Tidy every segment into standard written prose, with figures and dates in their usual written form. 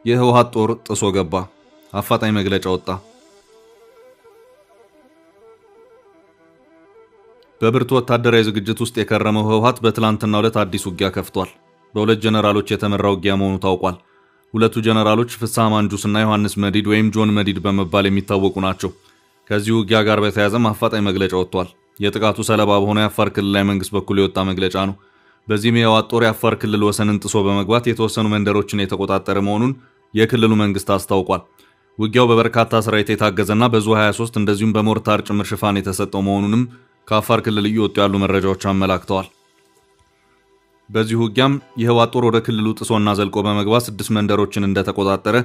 የህወሓት ጦር ጥሶ ገባ። አፋጣኝ መግለጫ ወጣ። በብርቱ ወታደራዊ ዝግጅት ውስጥ የከረመው ህወሓት በትላንትናው ዕለት አዲስ ውጊያ ከፍቷል። በሁለት ጀነራሎች የተመራ ውጊያ መሆኑ ታውቋል። ሁለቱ ጀነራሎች ፍስሐ ማንጁስና ዮሐንስ መዲድ ወይም ጆን መዲድ በመባል የሚታወቁ ናቸው። ከዚህ ውጊያ ጋር በተያያዘም አፋጣኝ መግለጫ ወጥቷል። የጥቃቱ ሰለባ በሆነው የአፋር ክልላዊ መንግስት በኩል የወጣ መግለጫ ነው። በዚህም የህወሓት ጦር የአፋር ክልል ወሰንን ጥሶ በመግባት የተወሰኑ መንደሮችን የተቆጣጠረ መሆኑን የክልሉ መንግስት አስታውቋል። ውጊያው በበርካታ ሰራዊት የታገዘና በዙ 23 እንደዚሁም በሞርታር ጭምር ሽፋን የተሰጠው መሆኑንም ከአፋር ክልል እየወጡ ያሉ መረጃዎች አመላክተዋል። በዚሁ ውጊያም የህወሓት ጦር ወደ ክልሉ ጥሶና ዘልቆ በመግባት 6 መንደሮችን እንደተቆጣጠረ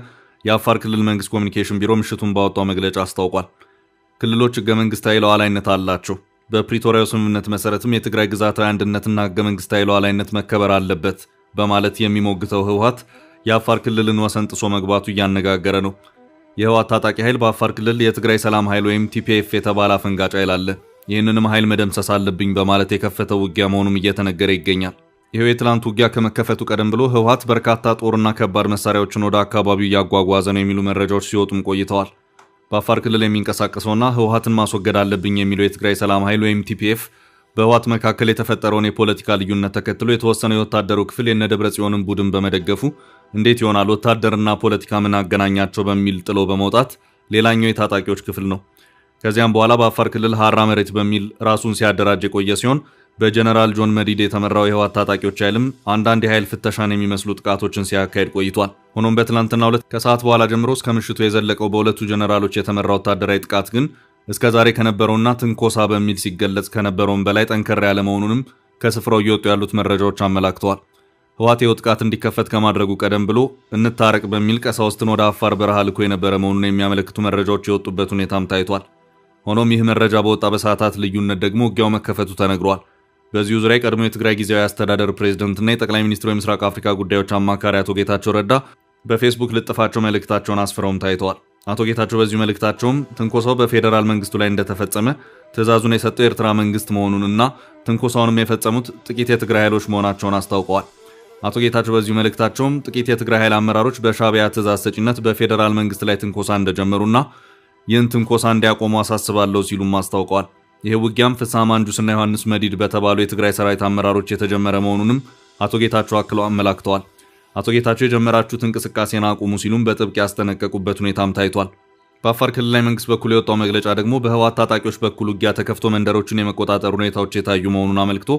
የአፋር ክልል መንግስት ኮሚኒኬሽን ቢሮ ምሽቱን ባወጣው መግለጫ አስታውቋል። ክልሎች ህገ መንግስታዊ ሉዓላዊነት አላቸው። በፕሪቶሪያው ስምምነት መሰረትም የትግራይ ግዛታዊ አንድነትና ህገ መንግስታዊ ሉዓላዊነት መከበር አለበት በማለት የሚሞግተው ህወሓት የአፋር ክልልን ወሰን ጥሶ መግባቱ እያነጋገረ ነው። የህወሓት ታጣቂ ኃይል በአፋር ክልል የትግራይ ሰላም ኃይል ወይም TPF የተባለ አፈንጋጭ ኃይል አለ። ይህንንም ኃይል መደምሰስ አለብኝ በማለት የከፈተው ውጊያ መሆኑም እየተነገረ ይገኛል። ይኸው የትላንት ውጊያ ከመከፈቱ ቀደም ብሎ ህወሓት በርካታ ጦርና ከባድ መሳሪያዎችን ወደ አካባቢው እያጓጓዘ ነው የሚሉ መረጃዎች ሲወጡም ቆይተዋል። በአፋር ክልል የሚንቀሳቀሰውና ህወሓትን ማስወገድ አለብኝ የሚለው የትግራይ ሰላም ኃይል ወይም TPF በህወሓት መካከል የተፈጠረውን የፖለቲካ ልዩነት ተከትሎ የተወሰነው የወታደሩ ክፍል የነደብረ ጽዮንን ቡድን በመደገፉ እንዴት ይሆናል ወታደርና ፖለቲካ ምን አገናኛቸው በሚል ጥሎ በመውጣት ሌላኛው የታጣቂዎች ክፍል ነው። ከዚያም በኋላ በአፋር ክልል ሀራ መሬት በሚል ራሱን ሲያደራጅ የቆየ ሲሆን በጀነራል ጆን መዲድ የተመራው የህወሓት ታጣቂዎች ኃይልም አንዳንድ የኃይል ፍተሻን የሚመስሉ ጥቃቶችን ሲያካሂድ ቆይቷል። ሆኖም በትላንትናው ዕለት ከሰዓት በኋላ ጀምሮ እስከ ምሽቱ የዘለቀው በሁለቱ ጀነራሎች የተመራው ወታደራዊ ጥቃት ግን እስከ ዛሬ ከነበረውና ትንኮሳ በሚል ሲገለጽ ከነበረውም በላይ ጠንከር ያለ መሆኑንም ከስፍራው እየወጡ ያሉት መረጃዎች አመላክተዋል። ህወሓት ይኸው ጥቃት እንዲከፈት ከማድረጉ ቀደም ብሎ እንታረቅ በሚል ቀሳውስትን ወደ አፋር በረሃ ልኮ የነበረ መሆኑን የሚያመለክቱ መረጃዎች የወጡበት ሁኔታም ታይቷል። ሆኖም ይህ መረጃ በወጣ በሰዓታት ልዩነት ደግሞ ውጊያው መከፈቱ ተነግሯል። በዚሁ ዙሪያ የቀድሞ የትግራይ ጊዜያዊ አስተዳደር ፕሬዝደንትና የጠቅላይ ሚኒስትሩ የምስራቅ አፍሪካ ጉዳዮች አማካሪ አቶ ጌታቸው ረዳ በፌስቡክ ልጥፋቸው መልእክታቸውን አስፍረውም ታይተዋል። አቶ ጌታቸው በዚሁ መልእክታቸውም ትንኮሳው በፌዴራል መንግስቱ ላይ እንደተፈጸመ ትዕዛዙን የሰጠው የኤርትራ መንግስት መሆኑንና ትንኮሳውንም የፈጸሙት ጥቂት የትግራይ ኃይሎች መሆናቸውን አስታውቀዋል። አቶ ጌታቸው በዚሁ መልእክታቸውም ጥቂት የትግራይ ኃይል አመራሮች በሻዕቢያ ትዕዛዝ ሰጪነት በፌዴራል መንግስት ላይ ትንኮሳ እንደጀመሩና ይህን ትንኮሳ እንዲያቆሙ አሳስባለሁ ሲሉም አስታውቀዋል። ይህ ውጊያም ፍስሐ ማንጁስና ዮሐንስ መዲድ በተባሉ የትግራይ ሰራዊት አመራሮች የተጀመረ መሆኑንም አቶ ጌታቸው አክለው አመላክተዋል። አቶ ጌታቸው የጀመራችሁት እንቅስቃሴን አቁሙ ሲሉም በጥብቅ ያስጠነቀቁበት ሁኔታም ታይቷል። በአፋር ክልላዊ መንግስት በኩል የወጣው መግለጫ ደግሞ በህወሓት ታጣቂዎች በኩል ውጊያ ተከፍቶ መንደሮችን የመቆጣጠር ሁኔታዎች የታዩ መሆኑን አመልክቶ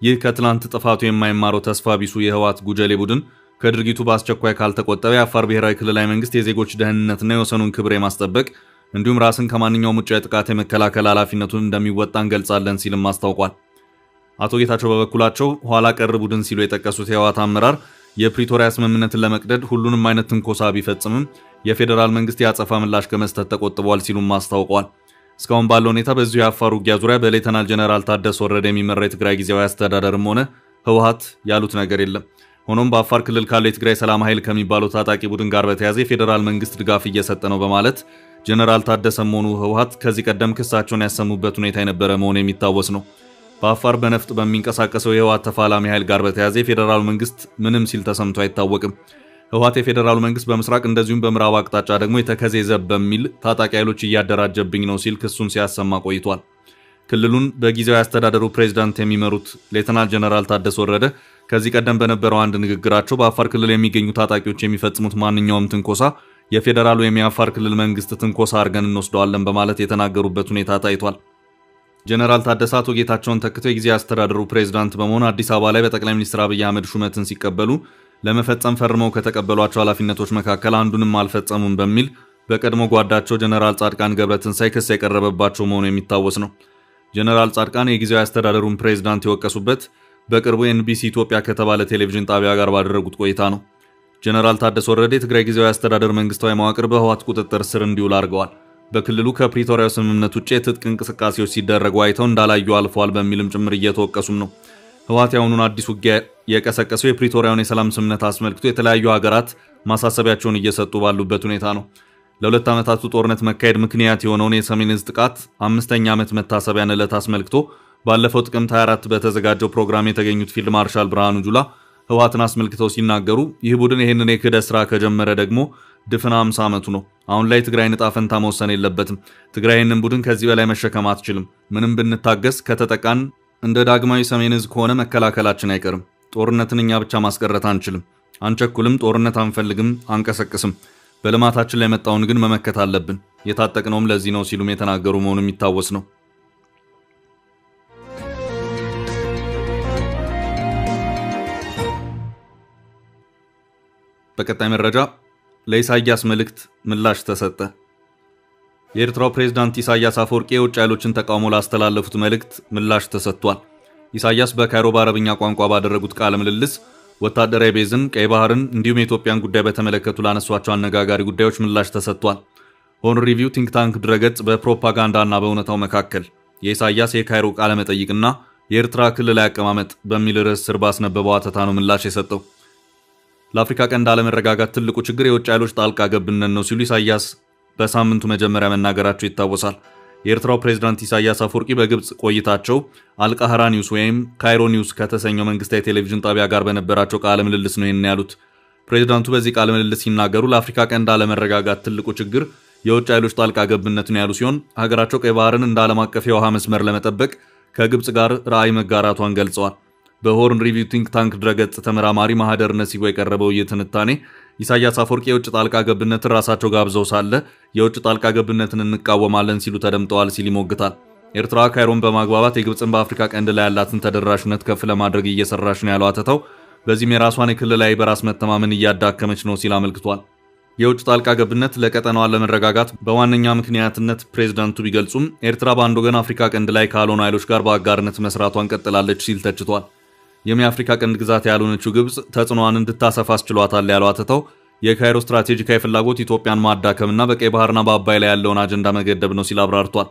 ይህ ከትላንት ጥፋቱ የማይማረው ተስፋ ቢሱ የህወሓት ጉጀሌ ቡድን ከድርጊቱ በአስቸኳይ ካልተቆጠበ የአፋር ብሔራዊ ክልላዊ መንግስት የዜጎች ደህንነትና የወሰኑን ክብር የማስጠበቅ እንዲሁም ራስን ከማንኛውም ውጫዊ ጥቃት የመከላከል ኃላፊነቱን እንደሚወጣ እንገልጻለን ሲልም አስታውቋል። አቶ ጌታቸው በበኩላቸው ኋላ ቀር ቡድን ሲሉ የጠቀሱት የህወሓት አመራር የፕሪቶሪያ ስምምነትን ለመቅደድ ሁሉንም አይነት ትንኮሳ ቢፈጽምም የፌዴራል መንግስት የአጸፋ ምላሽ ከመስጠት ተቆጥቧል ሲሉም አስታውቀዋል። እስካሁን ባለው ሁኔታ በዚሁ የአፋር ውጊያ ዙሪያ በሌተናል ጀነራል ታደሰ ወረደ የሚመራ የትግራይ ጊዜያዊ አስተዳደርም ሆነ ህወሓት ያሉት ነገር የለም። ሆኖም በአፋር ክልል ካለው የትግራይ ሰላም ኃይል ከሚባለው ታጣቂ ቡድን ጋር በተያያዘ የፌዴራል መንግስት ድጋፍ እየሰጠ ነው በማለት ጀነራል ታደሰም ሆኑ ህወሓት ከዚህ ቀደም ክሳቸውን ያሰሙበት ሁኔታ የነበረ መሆኑ የሚታወስ ነው። በአፋር በነፍጥ በሚንቀሳቀሰው የህወሓት ተፋላሚ ኃይል ጋር በተያያዘ የፌዴራሉ መንግስት ምንም ሲል ተሰምቶ አይታወቅም። ህወሓት የፌዴራሉ መንግስት በምስራቅ እንደዚሁም በምዕራብ አቅጣጫ ደግሞ የተከዜ ዘብ በሚል ታጣቂ ኃይሎች እያደራጀብኝ ነው ሲል ክሱን ሲያሰማ ቆይቷል። ክልሉን በጊዜያዊ አስተዳደሩ ፕሬዝዳንት የሚመሩት ሌተናል ጀነራል ታደሰ ወረደ ከዚህ ቀደም በነበረው አንድ ንግግራቸው በአፋር ክልል የሚገኙ ታጣቂዎች የሚፈጽሙት ማንኛውም ትንኮሳ የፌዴራሉ የአፋር ክልል መንግስት ትንኮሳ አድርገን እንወስደዋለን በማለት የተናገሩበት ሁኔታ ታይቷል። ጀነራል ታደሰ አቶ ጌታቸውን ተክተው የጊዜያዊ አስተዳደሩ ፕሬዝዳንት በመሆን አዲስ አበባ ላይ በጠቅላይ ሚኒስትር አብይ አህመድ ሹመትን ሲቀበሉ ለመፈጸም ፈርመው ከተቀበሏቸው ኃላፊነቶች መካከል አንዱንም አልፈጸሙም በሚል በቀድሞ ጓዳቸው ጀነራል ጻድቃን ገብረትንሳኤ ክስ የቀረበባቸው መሆኑ የሚታወስ ነው። ጀነራል ጻድቃን የጊዜያዊ አስተዳደሩን ፕሬዝዳንት የወቀሱበት በቅርቡ ኤንቢሲ ኢትዮጵያ ከተባለ ቴሌቪዥን ጣቢያ ጋር ባደረጉት ቆይታ ነው። ጀነራል ታደሰ ወረደ የትግራይ ጊዜያዊ አስተዳደር መንግስታዊ መዋቅር በህወሓት ቁጥጥር ስር እንዲውል አድርገዋል። በክልሉ ከፕሪቶሪያው ስምምነት ውጭ የትጥቅ እንቅስቃሴዎች ሲደረጉ አይተው እንዳላዩ አልፈዋል በሚልም ጭምር እየተወቀሱም ነው። ህወሓት ያሁኑን አዲስ ውጊያ የቀሰቀሰው የፕሪቶሪያውን የሰላም ስምምነት አስመልክቶ የተለያዩ ሀገራት ማሳሰቢያቸውን እየሰጡ ባሉበት ሁኔታ ነው። ለሁለት ዓመታቱ ጦርነት መካሄድ ምክንያት የሆነውን የሰሜን ዕዝ ጥቃት 5ኛ ዓመት መታሰቢያን ዕለት አስመልክቶ ባለፈው ጥቅምት 24 በተዘጋጀው ፕሮግራም የተገኙት ፊልድ ማርሻል ብርሃኑ ጁላ ህወሓትን አስመልክተው ሲናገሩ ይህ ቡድን ይህንን የክህደት ስራ ከጀመረ ደግሞ ድፍን 50 ዓመቱ ነው። አሁን ላይ ትግራይን ዕጣ ፈንታ መወሰን የለበትም። ትግራይ ይህንን ቡድን ከዚህ በላይ መሸከም አትችልም። ምንም ብንታገስ ከተጠቃን እንደ ዳግማዊ ሰሜን ዕዝ ከሆነ መከላከላችን አይቀርም። ጦርነትን እኛ ብቻ ማስቀረት አንችልም። አንቸኩልም። ጦርነት አንፈልግም፣ አንቀሰቅስም። በልማታችን ላይ መጣውን ግን መመከት አለብን። የታጠቅነውም ለዚህ ነው ሲሉም የተናገሩ መሆኑ የሚታወስ ነው። በቀጣይ መረጃ ለኢሳያስ መልእክት ምላሽ ተሰጠ። የኤርትራው ፕሬዝዳንት ኢሳያስ አፈወርቂ የውጭ ኃይሎችን ተቃውሞ ላስተላለፉት መልእክት ምላሽ ተሰጥቷል። ኢሳያስ በካይሮ በአረብኛ ቋንቋ ባደረጉት ቃለ ምልልስ ወታደራዊ base ን፣ ቀይ ባህርን እንዲሁም የኢትዮጵያን ጉዳይ በተመለከቱ ላነሷቸው አነጋጋሪ ጉዳዮች ምላሽ ተሰጥቷል። Horn Review think tank ድረገጽ በፕሮፓጋንዳና በእውነታው መካከል የኢሳያስ የካይሮ ቃለ መጠይቅና የኤርትራ ክልላዊ አቀማመጥ በሚል ርዕስ ስር ባስነበበው ሐተታ ነው ምላሽ የሰጠው። ለአፍሪካ ቀንድ አለመረጋጋት ትልቁ ችግር የውጭ ኃይሎች ጣልቃ ገብነት ነው ሲሉ ኢሳያስ በሳምንቱ መጀመሪያ መናገራቸው ይታወሳል። የኤርትራው ፕሬዝዳንት ኢሳያስ አፈወርቂ በግብጽ ቆይታቸው አልቃህራ News ወይም ካይሮ News ከተሰኘው መንግስታዊ ቴሌቪዥን ጣቢያ ጋር በነበራቸው ቃለ ምልልስ ነው ይህን ያሉት። ፕሬዝዳንቱ በዚህ ቃለ ምልልስ ሲናገሩ ለአፍሪካ ቀንድ አለመረጋጋት ትልቁ ችግር የውጭ ኃይሎች ጣልቃ ገብነት ነው ያሉ ሲሆን ሀገራቸው ቀይ ባህርን እንደ ዓለም አቀፍ የውሃ መስመር ለመጠበቅ ከግብጽ ጋር ራዕይ መጋራቷን ገልጸዋል። በ Horn Review think tank ድረገጽ ተመራማሪ ማህደር ነሲቦ የቀረበው ይህ ትንታኔ ኢሳያስ አፈወርቂ የውጭ ጣልቃ ገብነትን ራሳቸው ጋብዘው ሳለ የውጭ ጣልቃ ገብነትን እንቃወማለን ሲሉ ተደምጠዋል ሲል ይሞግታል። ኤርትራ ካይሮን በማግባባት የግብፅን በአፍሪካ ቀንድ ላይ ያላትን ተደራሽነት ከፍ ለማድረግ እየሰራች ነው ያለው ሐተታው፣ በዚህም የራሷን የክልላዊ በራስ መተማመን እያዳከመች ነው ሲል አመልክቷል። የውጭ ጣልቃ ገብነት ለቀጠናው አለመረጋጋት በዋነኛ ምክንያትነት ፕሬዝዳንቱ ቢገልጹም ኤርትራ በአንድ ወገን አፍሪካ ቀንድ ላይ ካልሆኑ ኃይሎች ጋር በአጋርነት መስራቷን ቀጥላለች ሲል ተችቷል። የአፍሪካ ቀንድ ግዛት ያልሆነችው ግብጽ ተጽዕኖዋን እንድታሰፋ አስችሏታል ያለው ሐተታው የካይሮ ስትራቴጂካዊ ፍላጎት ኢትዮጵያን ማዳከምና በቀይ ባህርና በአባይ ላይ ያለውን አጀንዳ መገደብ ነው ሲል አብራርቷል።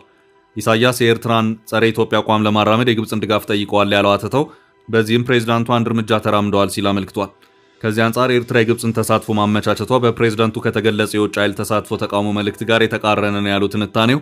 ኢሳያስ የኤርትራን ጸረ ኢትዮጵያ አቋም ለማራመድ የግብፅን ድጋፍ ጠይቀዋል ያለው ሐተታው በዚህም ፕሬዝዳንቱ አንድ እርምጃ ተራምደዋል ሲል አመልክቷል። ከዚህ አንጻር ኤርትራ የግብፅን ተሳትፎ ማመቻቸቷ በፕሬዝዳንቱ ከተገለጸ የውጭ ኃይል ተሳትፎ ተቃውሞ መልእክት ጋር የተቃረነ ነው ያለው ትንታኔው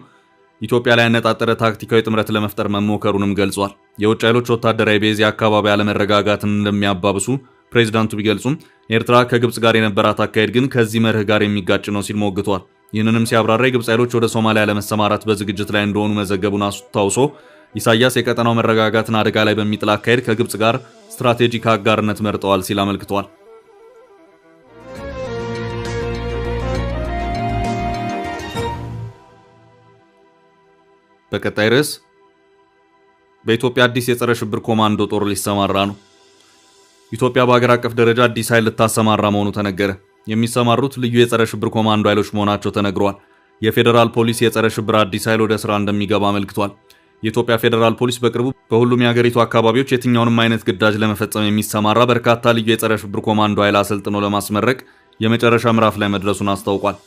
ኢትዮጵያ ላይ ያነጣጠረ ታክቲካዊ ጥምረት ለመፍጠር መሞከሩንም ገልጿል። የውጭ ኃይሎች ወታደራዊ base የአካባቢ አለመረጋጋትን እንደሚያባብሱ ፕሬዝዳንቱ ቢገልጹም ኤርትራ ከግብጽ ጋር የነበራት አካሄድ ግን ከዚህ መርህ ጋር የሚጋጭ ነው ሲል ሞግቷል። ይህንንም ሲያብራራ የግብጽ ኃይሎች ወደ ሶማሊያ ለመሰማራት በዝግጅት ላይ እንደሆኑ መዘገቡን አስታውሶ ኢሳያስ የቀጠናው መረጋጋትን አደጋ ላይ በሚጥል አካሄድ ከግብጽ ጋር ስትራቴጂክ አጋርነት መርጠዋል ሲል አመልክቷል። በቀጣይ ርዕስ በኢትዮጵያ አዲስ የጸረ ሽብር ኮማንዶ ጦር ሊሰማራ ነው። ኢትዮጵያ በአገር አቀፍ ደረጃ አዲስ ኃይል ልታሰማራ መሆኑ ተነገረ። የሚሰማሩት ልዩ የጸረ ሽብር ኮማንዶ ኃይሎች መሆናቸው ተነግሯል። የፌዴራል ፖሊስ የጸረ ሽብር አዲስ ኃይል ወደ ስራ እንደሚገባ አመልክቷል። የኢትዮጵያ ፌዴራል ፖሊስ በቅርቡ በሁሉም የሀገሪቱ አካባቢዎች የትኛውንም አይነት ግዳጅ ለመፈጸም የሚሰማራ በርካታ ልዩ የጸረ ሽብር ኮማንዶ ኃይል አሰልጥኖ ለማስመረቅ የመጨረሻ ምዕራፍ ላይ መድረሱን አስታውቋል።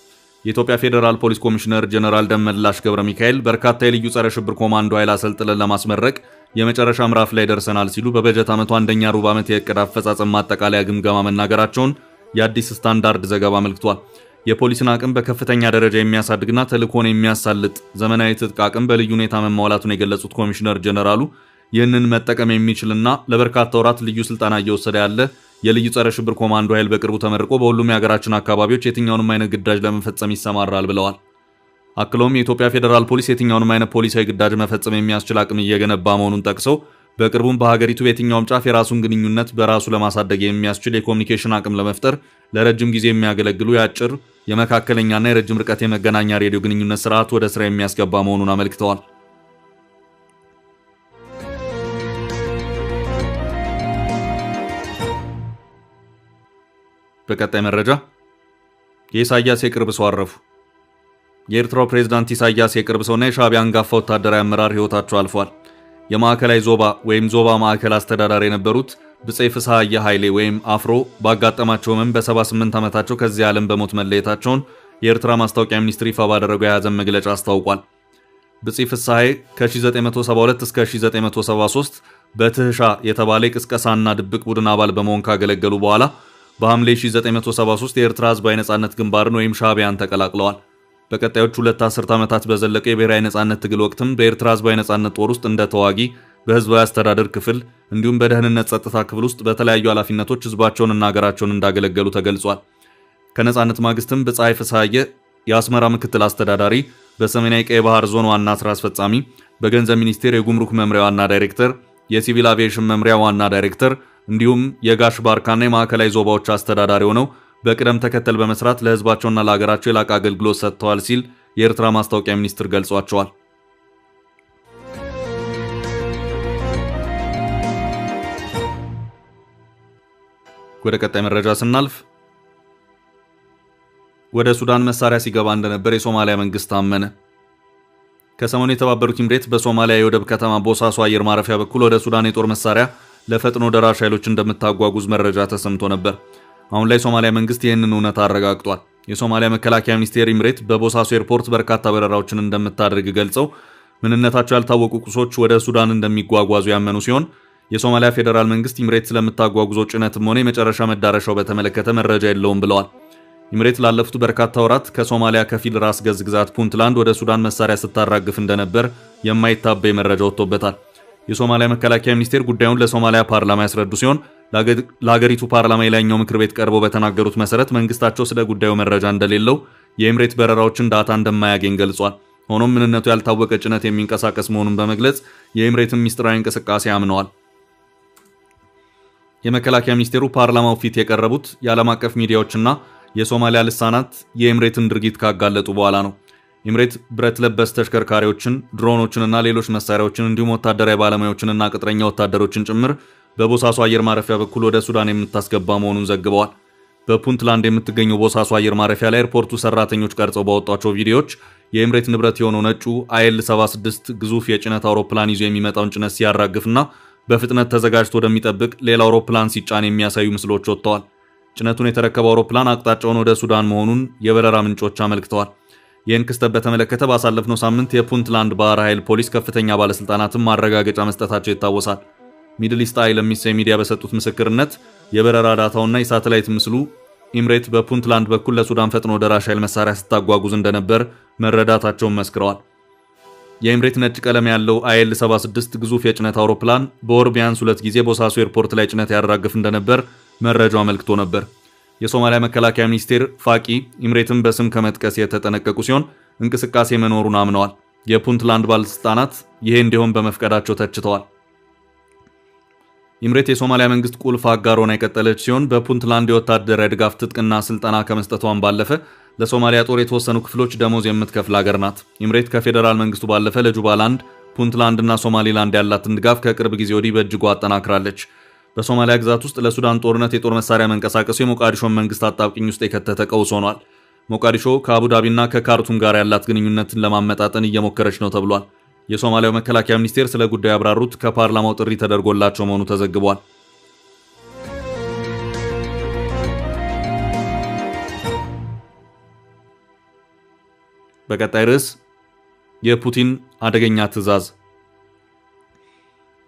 የኢትዮጵያ ፌዴራል ፖሊስ ኮሚሽነር ጀነራል ደመላሽ ገብረ ሚካኤል በርካታ የልዩ ጸረ ሽብር ኮማንዶ ኃይል አሰልጥነን ለማስመረቅ የመጨረሻ ምዕራፍ ላይ ደርሰናል ሲሉ በበጀት ዓመቱ አንደኛ ሩብ ዓመት የእቅድ አፈጻጸም ማጠቃለያ ግምገማ መናገራቸውን የአዲስ ስታንዳርድ ዘገባ አመልክቷል። የፖሊስን አቅም በከፍተኛ ደረጃ የሚያሳድግና ተልእኮን የሚያሳልጥ ዘመናዊ ትጥቅ አቅም በልዩ ሁኔታ መሟላቱን የገለጹት ኮሚሽነር ጀነራሉ ይህንን መጠቀም የሚችልና ለበርካታ ወራት ልዩ ስልጠና እየወሰደ ያለ የልዩ ጸረ ሽብር ኮማንዶ ኃይል በቅርቡ ተመርቆ በሁሉም የሀገራችን አካባቢዎች የትኛውንም አይነት ግዳጅ ለመፈጸም ይሰማራል ብለዋል። አክለውም የኢትዮጵያ ፌዴራል ፖሊስ የትኛውንም አይነት ፖሊሳዊ ግዳጅ መፈጸም የሚያስችል አቅም እየገነባ መሆኑን ጠቅሰው በቅርቡም በሀገሪቱ በየትኛውም ጫፍ የራሱን ግንኙነት በራሱ ለማሳደግ የሚያስችል የኮሚኒኬሽን አቅም ለመፍጠር ለረጅም ጊዜ የሚያገለግሉ የአጭር የመካከለኛና የረጅም ርቀት የመገናኛ ሬዲዮ ግንኙነት ስርዓት ወደ ስራ የሚያስገባ መሆኑን አመልክተዋል። በቀጣይ መረጃ የኢሳያስ የቅርብ ሰው አረፉ። የኤርትራው ፕሬዝዳንት ኢሳያስ የቅርብ ሰውና የሻዕቢያ አንጋፋ ወታደራዊ አመራር ሕይወታቸው አልፏል። የማዕከላዊ ዞባ ወይም ዞባ ማዕከል አስተዳዳሪ የነበሩት ብፄ ፍስሐየ ኃይሌ ወይም አፍሮ ባጋጠማቸው ሕመም በ78 ዓመታቸው ከዚህ ዓለም በሞት መለየታቸውን የኤርትራ ማስታወቂያ ሚኒስትር ይፋ ባደረገው የሐዘን መግለጫ አስታውቋል። ብፄ ፍስሐዬ ከ1972 እስከ 1973 በትህሻ የተባለ የቅስቀሳና ድብቅ ቡድን አባል በመሆን ካገለገሉ በኋላ በሐምሌ 1973 የኤርትራ ሕዝባዊ ነጻነት ግንባርን ወይም ሻዕቢያን ተቀላቅለዋል። በቀጣዮቹ 2 አስርት ዓመታት በዘለቀው የብሔራዊ ነጻነት ትግል ወቅትም በኤርትራ ሕዝባዊ ነጻነት ጦር ውስጥ እንደ ተዋጊ፣ በህዝባዊ አስተዳደር ክፍል እንዲሁም በደህንነት ጸጥታ ክፍል ውስጥ በተለያዩ ኃላፊነቶች ህዝባቸውንና ሀገራቸውን እንዳገለገሉ ተገልጿል። ከነጻነት ማግስትም ብጻይ ፍስሐዬ የአስመራ ምክትል አስተዳዳሪ፣ በሰሜናዊ ቀይ ባህር ዞን ዋና ስራ አስፈጻሚ፣ በገንዘብ ሚኒስቴር የጉምሩክ መምሪያ ዋና ዳይሬክተር፣ የሲቪል አቪዬሽን መምሪያ ዋና ዳይሬክተር እንዲሁም የጋሽ ባርካና የማዕከላዊ ዞባዎች አስተዳዳሪ ሆነው በቅደም ተከተል በመስራት ለህዝባቸውና ለሀገራቸው የላቀ አገልግሎት ሰጥተዋል ሲል የኤርትራ ማስታወቂያ ሚኒስትር ገልጿቸዋል። ወደ ቀጣይ መረጃ ስናልፍ ወደ ሱዳን መሳሪያ ሲገባ እንደነበር የሶማሊያ መንግስት አመነ። ከሰሞኑ የተባበሩት ኤምሬት በሶማሊያ የወደብ ከተማ ቦሳሶ አየር ማረፊያ በኩል ወደ ሱዳን የጦር መሳሪያ ለፈጥኖ ደራሽ ኃይሎች እንደምታጓጉዝ መረጃ ተሰምቶ ነበር። አሁን ላይ ሶማሊያ መንግስት ይህንን እውነት አረጋግጧል። የሶማሊያ መከላከያ ሚኒስቴር ኤምሬት በቦሳሶ ኤርፖርት በርካታ በረራዎችን እንደምታደርግ ገልጸው ምንነታቸው ያልታወቁ ቁሶች ወደ ሱዳን እንደሚጓጓዙ ያመኑ ሲሆን የሶማሊያ ፌዴራል መንግስት ኤምሬት ስለምታጓጉዘው ጭነትም ሆነ የመጨረሻ መዳረሻው በተመለከተ መረጃ የለውም ብለዋል። ኤምሬት ላለፉት በርካታ ወራት ከሶማሊያ ከፊል ራስ ገዝ ግዛት ፑንትላንድ ወደ ሱዳን መሳሪያ ስታራግፍ እንደነበር የማይታበይ መረጃ ወጥቶበታል። የሶማሊያ መከላከያ ሚኒስቴር ጉዳዩን ለሶማሊያ ፓርላማ ያስረዱ ሲሆን ለሀገሪቱ ፓርላማ የላይኛው ምክር ቤት ቀርበው በተናገሩት መሰረት መንግስታቸው ስለ ጉዳዩ መረጃ እንደሌለው፣ የኤምሬት በረራዎችን data እንደማያገኝ ገልጿል። ሆኖም ምንነቱ ያልታወቀ ጭነት የሚንቀሳቀስ መሆኑን በመግለጽ የኤምሬትን ሚስጥራዊ እንቅስቃሴ አምነዋል። የመከላከያ ሚኒስቴሩ ፓርላማው ፊት የቀረቡት የዓለም አቀፍ ሚዲያዎችና የሶማሊያ ልሳናት የኤምሬትን ድርጊት ካጋለጡ በኋላ ነው። ኤምሬት ብረት ለበስ ተሽከርካሪዎችን፣ ድሮኖችንና ሌሎች መሳሪያዎችን እንዲሁም ወታደራዊ ባለሙያዎችንና ቅጥረኛ ወታደሮችን ጭምር በቦሳሶ አየር ማረፊያ በኩል ወደ ሱዳን የምታስገባ መሆኑን ዘግበዋል። በፑንትላንድ የምትገኘው ቦሳሶ አየር ማረፊያ ላይ ኤርፖርቱ ሰራተኞች ቀርጸው ባወጧቸው ቪዲዮዎች የኤምሬት ንብረት የሆነው ነጩ አይኤል 76 ግዙፍ የጭነት አውሮፕላን ይዞ የሚመጣውን ጭነት ሲያራግፍና በፍጥነት ተዘጋጅቶ ወደሚጠብቅ ሌላ አውሮፕላን ሲጫን የሚያሳዩ ምስሎች ወጥተዋል። ጭነቱን የተረከበው አውሮፕላን አቅጣጫውን ወደ ሱዳን መሆኑን የበረራ ምንጮች አመልክተዋል። ይህን ክስተት በተመለከተ ባሳለፍነው ሳምንት የፑንትላንድ ባህር ኃይል ፖሊስ ከፍተኛ ባለስልጣናትን ማረጋገጫ መስጠታቸው ይታወሳል። ሚድል ኢስት አይ ለሚሰኝ ሚዲያ በሰጡት ምስክርነት የበረራ data ውና የሳተላይት ምስሉ ኤምሬት በፑንትላንድ በኩል ለሱዳን ፈጥኖ ደራሽ ኃይል መሳሪያ ስታጓጉዝ እንደነበር መረዳታቸውን መስክረዋል። የኤምሬት ነጭ ቀለም ያለው አይኤል 76 ግዙፍ የጭነት አውሮፕላን በወር ቢያንስ ሁለት ጊዜ ቦሳሶ ኤርፖርት ላይ ጭነት ያራግፍ እንደነበር መረጃው አመልክቶ ነበር። የሶማሊያ መከላከያ ሚኒስቴር ፋቂ ኤምሬትን በስም ከመጥቀስ የተጠነቀቁ ሲሆን እንቅስቃሴ መኖሩን አምነዋል። የፑንትላንድ ባለስልጣናት ይሄ እንዲሆን በመፍቀዳቸው ተችተዋል። ኤምሬት የሶማሊያ መንግስት ቁልፍ አጋር ሆና የቀጠለች ሲሆን በፑንትላንድ የወታደራዊ ድጋፍ ትጥቅና ስልጠና ከመስጠቷን ባለፈ ለሶማሊያ ጦር የተወሰኑ ክፍሎች ደሞዝ የምትከፍል ሀገር ናት። ኤምሬት ከፌዴራል መንግስቱ ባለፈ ለጁባላንድ፣ ፑንትላንድና ሶማሊላንድ ያላትን ድጋፍ ከቅርብ ጊዜ ወዲህ በእጅጉ አጠናክራለች። በሶማሊያ ግዛት ውስጥ ለሱዳን ጦርነት የጦር መሳሪያ መንቀሳቀሱ የሞቃዲሾን መንግስት አጣብቂኝ ውስጥ የከተተ ቀውስ ሆኗል። ሞቃዲሾ ከአቡዳቢና ከካርቱም ጋር ያላት ግንኙነትን ለማመጣጠን እየሞከረች ነው ተብሏል። የሶማሊያው መከላከያ ሚኒስቴር ስለ ጉዳዩ ያብራሩት ከፓርላማው ጥሪ ተደርጎላቸው መሆኑ ተዘግቧል። በቀጣይ ርዕስ የፑቲን አደገኛ ትዕዛዝ።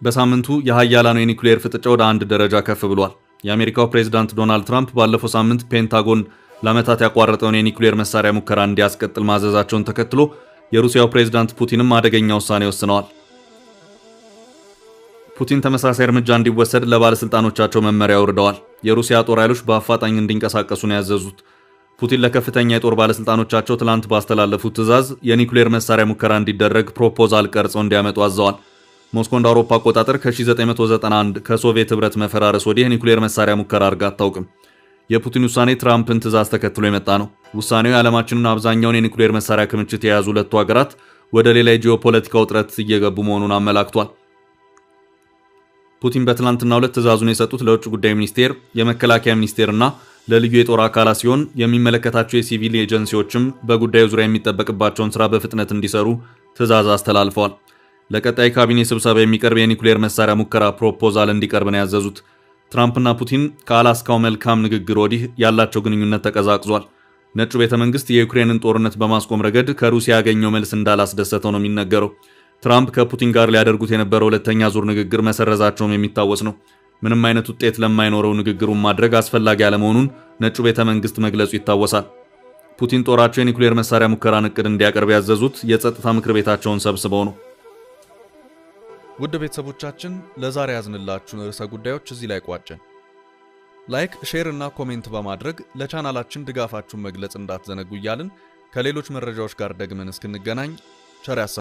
በሳምንቱ የሀያላኑ የኒውክሌር ፍጥጫ ወደ አንድ ደረጃ ከፍ ብሏል። የአሜሪካው ፕሬዝዳንት ዶናልድ ትራምፕ ባለፈው ሳምንት ፔንታጎን ለዓመታት ያቋረጠውን የኒውክሌር መሳሪያ ሙከራ እንዲያስቀጥል ማዘዛቸውን ተከትሎ የሩሲያው ፕሬዝዳንት ፑቲንም አደገኛ ውሳኔ ወስነዋል። ፑቲን ተመሳሳይ እርምጃ እንዲወሰድ ለባለስልጣኖቻቸው መመሪያ አውርደዋል። የሩሲያ ጦር ኃይሎች በአፋጣኝ እንዲንቀሳቀሱ ነው ያዘዙት። ፑቲን ለከፍተኛ የጦር ባለስልጣኖቻቸው ትላንት ባስተላለፉት ትዕዛዝ የኒውክሌር መሳሪያ ሙከራ እንዲደረግ ፕሮፖዛል ቀርጸው እንዲያመጡ አዘዋል። ሞስኮ እንደ አውሮፓ አቆጣጠር ከ1991 ከሶቪየት ህብረት መፈራረስ ወዲህ የኒውክሌር መሳሪያ ሙከራ አድርጋ አታውቅም። የፑቲን ውሳኔ ትራምፕን ትዕዛዝ ተከትሎ የመጣ ነው። ውሳኔው የዓለማችንን አብዛኛውን የኒውክሌር መሳሪያ ክምችት የያዙ ሁለቱ ሀገራት ወደ ሌላ የጂኦፖለቲካ ውጥረት እየገቡ መሆኑን አመላክቷል። ፑቲን በትላንትናው ዕለት ትዕዛዙን የሰጡት ለውጭ ጉዳይ ሚኒስቴር፣ የመከላከያ ሚኒስቴርና ለልዩ የጦር አካላት ሲሆን የሚመለከታቸው የሲቪል ኤጀንሲዎችም በጉዳዩ ዙሪያ የሚጠበቅባቸውን ስራ በፍጥነት እንዲሰሩ ትዕዛዝ አስተላልፈዋል። ለቀጣይ ካቢኔ ስብሰባ የሚቀርብ የኒውክሌር መሳሪያ ሙከራ ፕሮፖዛል እንዲቀርብ ነው ያዘዙት። ትራምፕና ፑቲን ከአላስካው መልካም ንግግር ወዲህ ያላቸው ግንኙነት ተቀዛቅዟል። ነጩ ቤተ መንግስት የዩክሬንን ጦርነት በማስቆም ረገድ ከሩሲያ ያገኘው መልስ እንዳላስደሰተው ነው የሚነገረው። ትራምፕ ከፑቲን ጋር ሊያደርጉት የነበረው ሁለተኛ ዙር ንግግር መሰረዛቸውም የሚታወስ ነው። ምንም አይነት ውጤት ለማይኖረው ንግግሩን ማድረግ አስፈላጊ አለመሆኑን ነጩ ቤተ መንግስት መግለጹ ይታወሳል። ፑቲን ጦራቸው የኒውክሌር መሳሪያ ሙከራን እቅድ እንዲያቀርብ ያዘዙት የጸጥታ ምክር ቤታቸውን ሰብስበው ነው። ውድ ቤተሰቦቻችን፣ ለዛሬ ያዝንላችሁን ርዕሰ ጉዳዮች እዚህ ላይ ቋጨን። Like፣ share እና comment በማድረግ ለቻናላችን ድጋፋችሁን መግለጽ እንዳትዘነጉ እያልን ከሌሎች መረጃዎች ጋር ደግመን እስክንገናኝ ቸር ያሰማን።